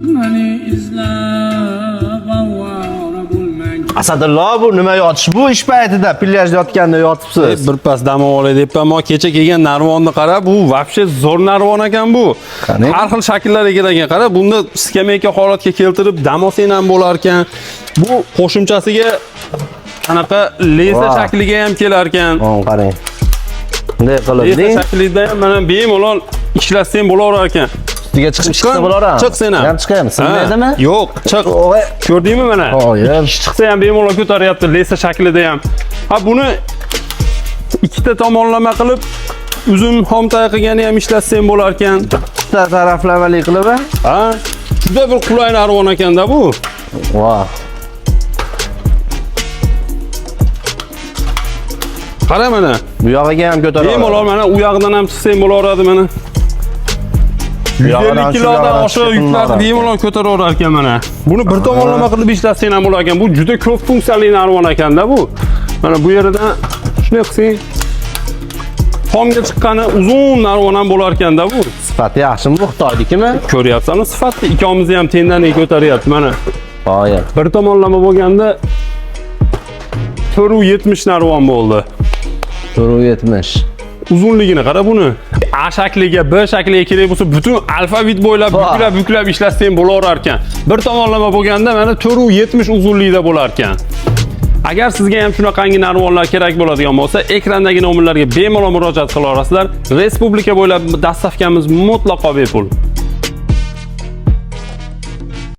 Meni izlab avvora bo'lmang. Asadullo, bu nima yotish bu ish paytida plyajda yotganda yotibsiz. Bir pas dam olay debman. Mo kecha kelgan narvonni qara, bu вообще zo'r narvon ekan bu. Qani? Har xil shakllarga kelgan. Qara, bunda skameyka holatga keltirib dam olsang ham bo'lar ekan. Bu qo'shimchasiga anaqa leza Vau. shakliga ham kelar ekan. Mana qarang. Bunday qilib, Leza deng, shaklida ham mana bemalol ishlatsang bo'laverar ekan. ustiga chiqib chiqsa bo'laveradi. Chiq sen ham. Ham chiqaymi? Sinmaydimi? Ha, Yo'q, chiq. O'g'ay. Ko'rdingmi mana? Qoyil. Chiqsa ham bemalol ko'taryapti lesa shaklida ham. Ha, buni ikkita tomonlama qilib uzun xomtay qilgani ham ishlatsang bo'lar ekan. Bitta taraflamali qilib, ha? Ha? Juda bir qulay narvon ekanda bu. Va. Qara mana. Bu yog'iga ham ko'tara Bemalol mana u yoqdan ham chiqsang bo'laveradi mana. 150 kilodan oshiq yuklarni bemalol ko'taraverar ekan mana. Buni bir tomonlama qilib ishlatsang ham bo'lar ekan. Bu juda ko'p funksiyali narvon ekanda bu. Mana bu yeridan shunday qilsang tomga chiqqani uzun narvon ham bo'lar ekanda bu. Sifati yaxshimi bu Xitoynikimi? Ko'ryapsanmi sifatni ikkovimizni ham tendan ko'taryapti mana. Qoyil. Bir tomonlama bo'lganda 470 narvon bo'ldi. 470. Uzunligini qara buni. A shakliga, B shakliga kerak bo'lsa, butun alfabet bo'ylab Va. buklab buklab ishlatsang bo'laverar ekan. Bir tomonlama bo'lganda mana 470 uzunlikda bo'lar ekan. Agar sizga ham shunaqangi narvonlar kerak bo'ladigan bo'lsa, ekrandagi nomerlarga bemalol murojaat qila olasizlar. Respublika bo'ylab dastavkamiz mutlaqo bepul.